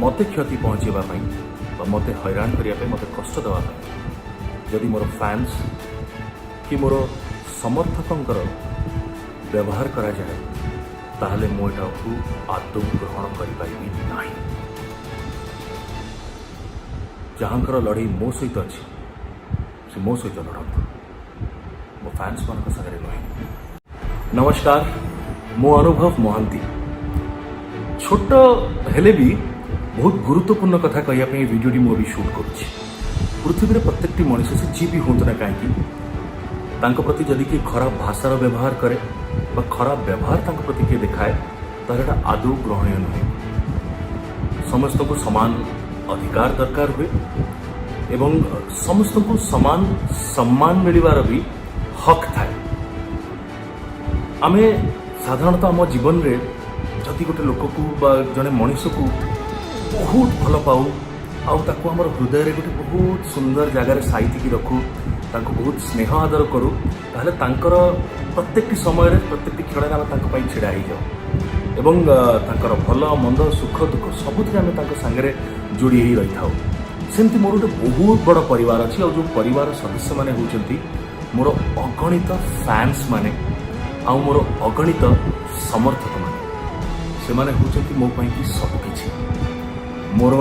ମୋତେ କ୍ଷତି ପହଞ୍ଚାଇବା ପାଇଁ ବା ମୋତେ ହଇରାଣ କରିବା ପାଇଁ, ମୋତେ କଷ୍ଟ ଦେବା ପାଇଁ ଯଦି ମୋର ଫ୍ୟାନ୍ସ କି ମୋର ସମର୍ଥକଙ୍କର ବ୍ୟବହାର କରାଯାଏ, ତାହେଲେ ମୁଁ ଏଟାକୁ ଆଦୌ ଗ୍ରହଣ କରିପାରିବି ନାହିଁ। ଯାହାଙ୍କର ଲଢ଼େଇ ମୋ ସହିତ ଅଛି, ସେ ମୋ ସହିତ ଲଢ଼ନ୍ତୁ, ମୋ ଫ୍ୟାନ୍ସମାନଙ୍କ ସାଙ୍ଗରେ ନୁହେଁ। ନମସ୍କାର, ମୁଁ ଅନୁଭବ ମହାନ୍ତି। ଛୋଟ ହେଲେ ବି ବହୁତ ଗୁରୁତ୍ୱପୂର୍ଣ୍ଣ କଥା କହିବା ପାଇଁ ଏ ଭିଡ଼ିଓଟି ମୁଁ ଏବେ ସୁଟ୍ କରୁଛି। ପୃଥିବୀରେ ପ୍ରତ୍ୟେକଟି ମଣିଷ, ସେ ଯିଏ ବି ହୁଅନ୍ତୁ ନା କାହିଁକି, ତାଙ୍କ ପ୍ରତି ଯଦି କିଏ ଖରାପ ଭାଷାର ବ୍ୟବହାର କରେ ବା ଖରାପ ବ୍ୟବହାର ତାଙ୍କ ପ୍ରତି କିଏ ଦେଖାଏ, ତାହେଲେ ଏଟା ଆଦୌ ଗ୍ରହଣୀୟ ନୁହେଁ। ସମସ୍ତଙ୍କୁ ସମାନ ଅଧିକାର ଦରକାର ହୁଏ ଏବଂ ସମସ୍ତଙ୍କୁ ସମାନ ସମ୍ମାନ ମିଳିବାର ବି ହକ୍ ଥାଏ। ଆମେ ସାଧାରଣତଃ ଆମ ଜୀବନରେ ଯଦି ଗୋଟେ ଲୋକକୁ ବା ଜଣେ ମଣିଷକୁ ବହୁତ ଭଲ ପାଉ ଆଉ ତାକୁ ଆମର ହୃଦୟରେ ଗୋଟେ ବହୁତ ସୁନ୍ଦର ଜାଗାରେ ସାଇତିକି ରଖୁ, ତାଙ୍କୁ ବହୁତ ସ୍ନେହ ଆଦର କରୁ, ତାହେଲେ ତାଙ୍କର ପ୍ରତ୍ୟେକଟି ସମୟରେ, ପ୍ରତ୍ୟେକଟି କ୍ଷଣରେ ଆମେ ତାଙ୍କ ପାଇଁ ଛିଡ଼ା ହେଇଯାଉ ଏବଂ ତାଙ୍କର ଭଲ ମନ୍ଦ, ସୁଖ ଦୁଃଖ ସବୁଥିରେ ଆମେ ତାଙ୍କ ସାଙ୍ଗରେ ଯୋଡ଼ି ହେଇ ରହିଥାଉ। ସେମିତି ମୋର ଗୋଟେ ବହୁତ ବଡ଼ ପରିବାର ଅଛି ଆଉ ଯେଉଁ ପରିବାର ସଦସ୍ୟମାନେ ହେଉଛନ୍ତି ମୋର ଅଗଣିତ ଫ୍ୟାନ୍ସ ମାନେ ଆଉ ମୋର ଅଗଣିତ ସମର୍ଥକମାନେ। ସେମାନେ ହେଉଛନ୍ତି ମୋ ପାଇଁକି ସବୁକିଛି। ମୋର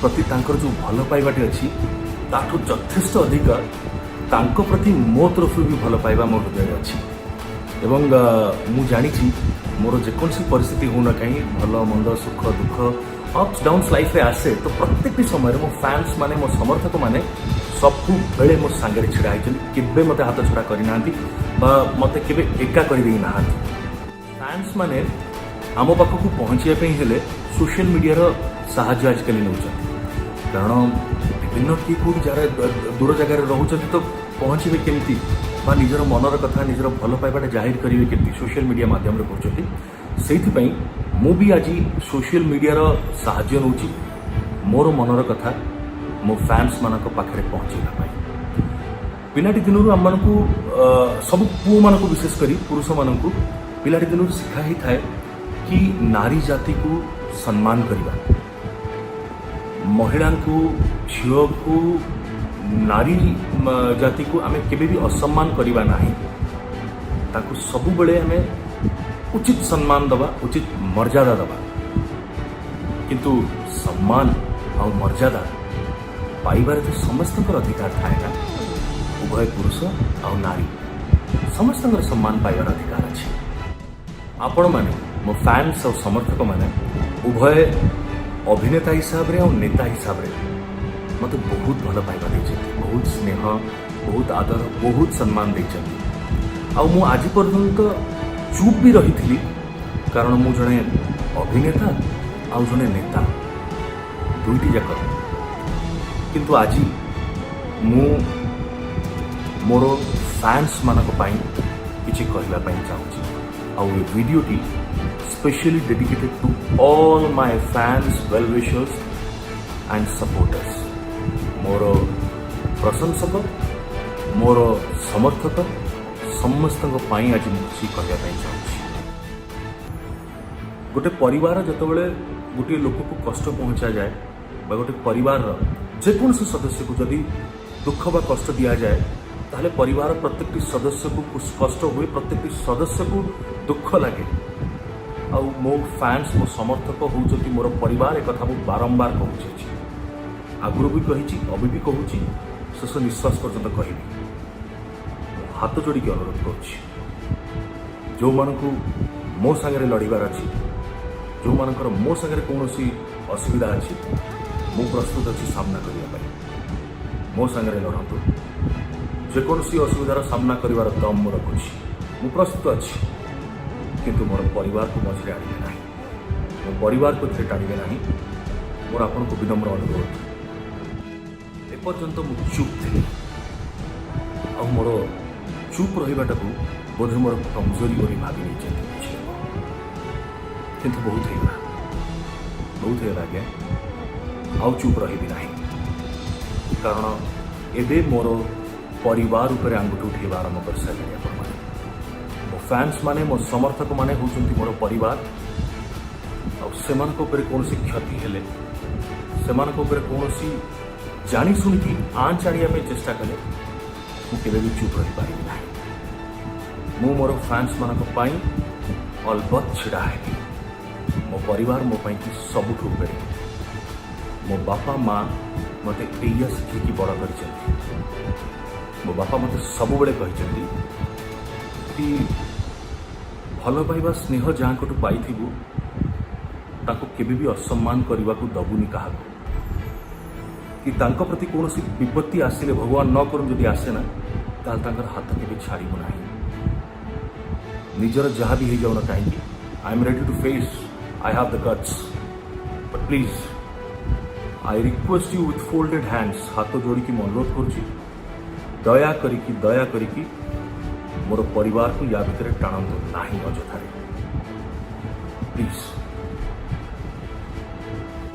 ପ୍ରତି ତାଙ୍କର ଯେଉଁ ଭଲ ପାଇବାଟି ଅଛି, ତାଠୁ ଯଥେଷ୍ଟ ଅଧିକ ତାଙ୍କ ପ୍ରତି ମୋ ତରଫରୁ ବି ଭଲ ପାଇବା ମୋ ହୃଦୟରେ ଅଛି। ଏବଂ ମୁଁ ଜାଣିଛି, ମୋର ଯେକୌଣସି ପରିସ୍ଥିତି ହେଉନା କାହିଁ, ଭଲ ମନ୍ଦ, ସୁଖ ଦୁଃଖ, ଅପ୍ସ ଡାଉନ୍ସ ଲାଇଫରେ ଆସେ, ତ ପ୍ରତ୍ୟେକଟି ସମୟରେ ମୋ ଫ୍ୟାନ୍ସ ମାନେ, ମୋ ସମର୍ଥକମାନେ ସବୁବେଳେ ମୋ ସାଙ୍ଗରେ ଛିଡ଼ା ହେଇଛନ୍ତି। କେବେ ମୋତେ ହାତ ଛଡ଼ା କରିନାହାନ୍ତି ବା ମୋତେ କେବେ ଏକା କରିଦେଇ ନାହାନ୍ତି। ଫ୍ୟାନ୍ସ ମାନେ ଆମ ପାଖକୁ ପହଞ୍ଚିବା ପାଇଁ ହେଲେ ସୋସିଆଲ ମିଡ଼ିଆର ସାହାଯ୍ୟ ଆଜିକାଲି ନେଉଛନ୍ତି। କାରଣ ବିଭିନ୍ନ କିଏ କେଉଁଠି ଯାହାର ଦୂର ଜାଗାରେ ରହୁଛନ୍ତି, ତ ପହଞ୍ଚିବେ କେମିତି ବା ନିଜର ମନର କଥା, ନିଜର ଭଲ ପାଇବାଟା ଜାହିର କରିବେ କେମିତି? ସୋସିଆଲ ମିଡ଼ିଆ ମାଧ୍ୟମରେ କରୁଛନ୍ତି। ସେଇଥିପାଇଁ ମୁଁ ବି ଆଜି ସୋସିଆଲ ମିଡ଼ିଆର ସାହାଯ୍ୟ ନେଉଛି ମୋର ମନର କଥା ମୋ ଫ୍ୟାନ୍ସମାନଙ୍କ ପାଖରେ ପହଞ୍ଚାଇବା ପାଇଁ। ପିଲାଟି ଦିନରୁ ଆମମାନଙ୍କୁ, ସବୁ ପୁଅମାନଙ୍କୁ, ବିଶେଷ କରି ପୁରୁଷମାନଙ୍କୁ ପିଲାଟି ଦିନରୁ ଶିଖା ହେଇଥାଏ କି ନାରୀ ଜାତିକୁ ସମ୍ମାନ କରିବା, ମହିଳାଙ୍କୁ, ଝିଅକୁ, ନାରୀ ଜାତିକୁ ଆମେ କେବେ ବି ଅସମ୍ମାନ କରିବା ନାହିଁ। ତାକୁ ସବୁବେଳେ ଆମେ ଉଚିତ ସମ୍ମାନ ଦେବା, ଉଚିତ ମର୍ଯ୍ୟାଦା ଦେବା। କିନ୍ତୁ ସମ୍ମାନ ଆଉ ମର୍ଯ୍ୟାଦା ପାଇବାରେ ତ ସମସ୍ତଙ୍କର ଅଧିକାର ଥାଏ ନା? ଉଭୟ ପୁରୁଷ ଆଉ ନାରୀ, ସମସ୍ତଙ୍କର ସମ୍ମାନ ପାଇବାର ଅଧିକାର ଅଛି। ଆପଣମାନେ, ମୋ ଫ୍ୟାନ୍ସ ଆଉ ସମର୍ଥକମାନେ, ଉଭୟ ଅଭିନେତା ହିସାବରେ ଆଉ ନେତା ହିସାବରେ ମୋତେ ବହୁତ ଭଲ ପାଇବା ଦେଇଛନ୍ତି, ବହୁତ ସ୍ନେହ, ବହୁତ ଆଦର, ବହୁତ ସମ୍ମାନ ଦେଇଛନ୍ତି। ଆଉ ମୁଁ ଆଜି ପର୍ଯ୍ୟନ୍ତ ଚୁପ୍ ବି ରହିଥିଲି, କାରଣ ମୁଁ ଜଣେ ଅଭିନେତା ଆଉ ଜଣେ ନେତା, ଦୁଇଟି ଯାକ। କିନ୍ତୁ ଆଜି ମୁଁ ମୋର ଫ୍ୟାନ୍ସମାନଙ୍କ ପାଇଁ କିଛି କହିବା ପାଇଁ ଚାହୁଁଛି। ଆଉ ଏ ଭିଡ଼ିଓଟି specially dedicated to all my fans, well wishers and supporters। ମୋର ପ୍ରଶଂସକ, ମୋର ସମର୍ଥକ, ସମସ୍ତଙ୍କ ପାଇଁ ଆଜି ମୁଁ କିଛି କହିବା ପାଇଁ ଚାହୁଁଛି। ଗୋଟେ ପରିବାର ଯେତେବେଳେ ଗୋଟିଏ ଲୋକକୁ କଷ୍ଟ ପହଞ୍ଚାଯାଏ ବା ଗୋଟେ ପରିବାରର ଯେକୌଣସି ସଦସ୍ୟକୁ ଯଦି ଦୁଃଖ ବା କଷ୍ଟ ଦିଆଯାଏ, ତାହେଲେ ପରିବାର ପ୍ରତ୍ୟେକଟି ସଦସ୍ୟକୁ କଷ୍ଟ ହୁଏ, ପ୍ରତ୍ୟେକଟି ସଦସ୍ୟକୁ ଦୁଃଖ ଲାଗେ। ଆଉ ମୋ ଫ୍ୟାନ୍ସ, ମୋ ସମର୍ଥକ ହେଉଛନ୍ତି ମୋର ପରିବାର। ଏକଥା ମୁଁ ବାରମ୍ବାର କହୁଛି, ଆଗରୁ ବି କହିଛି, ଅବି ବି କହୁଛି, ଶେଷ ନିଶ୍ୱାସ ପର୍ଯ୍ୟନ୍ତ କହିବି। ମୁଁ ହାତ ଯୋଡ଼ିକି ଅନୁରୋଧ କରୁଛି, ଯେଉଁମାନଙ୍କୁ ମୋ ସାଙ୍ଗରେ ଲଢ଼ିବାର ଅଛି, ଯେଉଁମାନଙ୍କର ମୋ ସାଙ୍ଗରେ କୌଣସି ଅସୁବିଧା ଅଛି, ମୁଁ ପ୍ରସ୍ତୁତ ଅଛି ସାମ୍ନା କରିବା ପାଇଁ। ମୋ ସାଙ୍ଗରେ ଲଢ଼ନ୍ତୁ। ଯେକୌଣସି ଅସୁବିଧାର ସାମ୍ନା କରିବାର ଦମ୍ ମୁଁ ରଖୁଛି। ମୁଁ ପ୍ରସ୍ତୁତ ଅଛି। କିନ୍ତୁ ମୋର ପରିବାରକୁ ମଝିରେ ଆଣିବେ ନାହିଁ, ମୋ ପରିବାରକୁ ଏଥିରେ ଟାଣିବେ ନାହିଁ। ମୋର ଆପଣଙ୍କୁ ବିନମ୍ର ଅନୁରୋଧ। ଏପର୍ଯ୍ୟନ୍ତ ମୁଁ ଚୁପ୍ ଥିଲି ଆଉ ମୋର ଚୁପ୍ ରହିବାଟାକୁ ବୋଧେ ମୋର କମଜୋରି ବୋଲି ଭାବି ନେଇଛନ୍ତି କିଛି ଲୋକ। କିନ୍ତୁ ବହୁତ ହେଇଗଲା, ବହୁତ ହେଇଗଲା ଆଜ୍ଞା। ଆଉ ଚୁପ୍ ରହିବି ନାହିଁ, କାରଣ ଏବେ ମୋର ପରିବାର ଉପରେ ଆଙ୍ଗୁଠି ଉଠେଇବା ଆରମ୍ଭ କରିସାରିଲେଣି ଆପଣମାନେ। ମୋ ଫ୍ୟାନ୍ସ ମାନେ, ମୋ ସମର୍ଥକମାନେ ହେଉଛନ୍ତି ମୋର ପରିବାର। ଆଉ ସେମାନଙ୍କ ଉପରେ କୌଣସି କ୍ଷତି ହେଲେ, ସେମାନଙ୍କ ଉପରେ କୌଣସି ଜାଣି ଶୁଣିକି ଆଞ୍ଚ ଆଣିବା ପାଇଁ ଚେଷ୍ଟା କଲେ, ମୁଁ କେବେ ବି ଚୁପ୍ ରହିପାରିବି ନାହିଁ। ମୁଁ ମୋର ଫ୍ୟାନ୍ସମାନଙ୍କ ପାଇଁ ଅଲବତ ଛିଡ଼ା ହେବି। ମୋ ପରିବାର ମୋ ପାଇଁକି ସବୁଠୁ ଉପରେ। ମୋ ବାପା ମା ମୋତେ ଏଇଆ ଶିଖେଇକି ବଡ଼ କରିଛନ୍ତି। ମୋ ବାପା ମୋତେ ସବୁବେଳେ କହିଛନ୍ତି କି ଭଲ ପାଇବା, ସ୍ନେହ ଯାହାଙ୍କଠୁ ପାଇଥିବୁ, ତାକୁ କେବେ ବି ଅସମ୍ମାନ କରିବାକୁ ଦବୁନି କାହାକୁ, କି ତାଙ୍କ ପ୍ରତି କୌଣସି ବିପତ୍ତି ଆସିଲେ, ଭଗବାନ ନ କରୁନ୍, ଯଦି ଆସେ ନା, ତାହେଲେ ତାଙ୍କର ହାତ କେବେ ଛାଡ଼ିବୁ ନାହିଁ, ନିଜର ଯାହା ବି ହେଇଯାଉ ନା କାହିଁକି। I am ready to face, I have the guts, but please, I request you with folded hands, ହାତ ଯୋଡ଼ିକି ମୁଁ ଅନୁରୋଧ କରୁଛି, ଦୟା କରିକି, ଦୟା କରିକି ମୋର ପରିବାରକୁ ୟା ଭିତରେ ଟାଣନ୍ତୁ ନାହିଁ ଅଯଥାରେ।